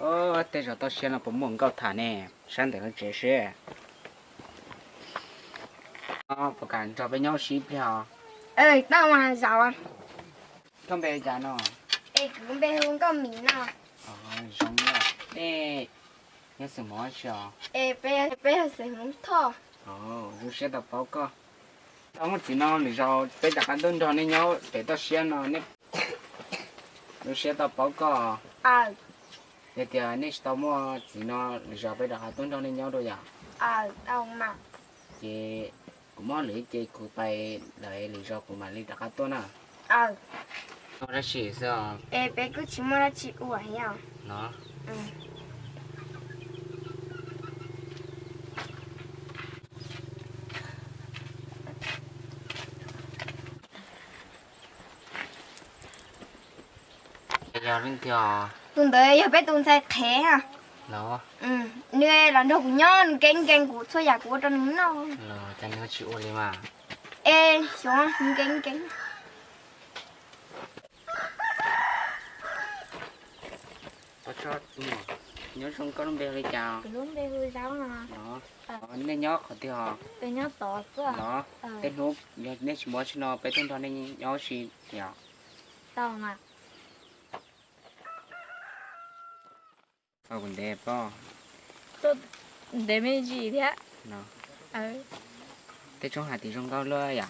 Tej zaum toj siab no puas muaj nkauj tham ne, sab ntawm lub tsev seb. Puas kam nrog peb nyob ua si ib pliag? Tau mas zaum. Koj npe cas no? Es kuv npe hu Nkauj Mim no. Zoo, nej nyob xeem Hmoob tsi os? Peb yog xeem Hmoob Thoj. Zoo siab tau paub koj. Tau muaj txiv no lwm zaus peb rov qab tuaj nrog nej nyob pem toj siab no, nej zoo siab tau paub koj. Yog tias nej tsis tau muaj txiv no lwm zaus peb rov qab tuaj nrog nej nyob dua yom? Ces kuv muab lwm ib ce kuv pais lawm, lwm zaus kuv mam li rov qab tuaj na. Ua dab tsi xwb os? Es peb kuj tsis muaj dab tsi ua os. Yog leej twg? Tus ntawd yog peb tus ntxhais qhev. Nws los nrog kuv nyob, nws nkees nkees kuv txhua yam kuv ua rau nws noj. Cas nws tsis ua li mas? Es xyov, nws nkees nkees. Nyob zoo, koj lub npe hu li cas? Nej nyob qhov twg os? Tej hnub yog nej tsis muaj tsi no peb tuaj nrog nej nyob ua si yom? Ntev pob, ntev me ntsis thiab. Tej tsob hais tias zoo nkauj luaj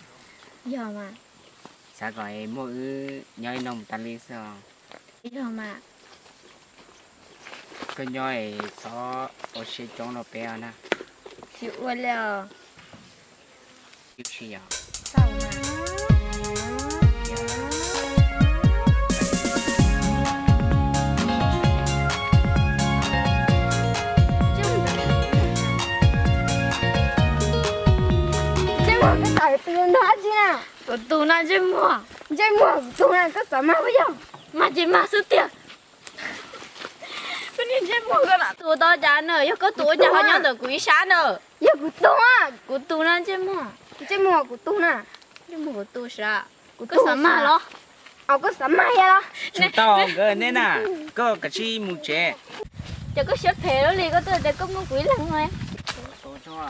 yom? Xav kom es muaj wb nyob ib no mus tas li xwb os. Koj nyob es txhob ua siab coob rau peb os na. Tsis ua li os. Tsis yog. Ntsej muag, koj tawm tus no dab tsi na? Kuv tus no ntsej muag. Ntsej muag kuv tus na, koj xav mag puas yog? Mag ces mag xwb tiag. Koj niag ntsej muag koj na, tus tau cas na, yog koj tus ua cas ho nyob ntawm kuv ib sab na? Yog kuv tus na. Kuv tus na ntsej muag. Ntsej muag kuv tus na. Ntsej muag kuv tus sab. Koj xav mag los? Koj xav mag yog los? Tsis tau nkawd neb na, koj kav tsij mus tsev. Ces koj siab phem lawm li, koj twb tias koj muaj kuv ib leeg no.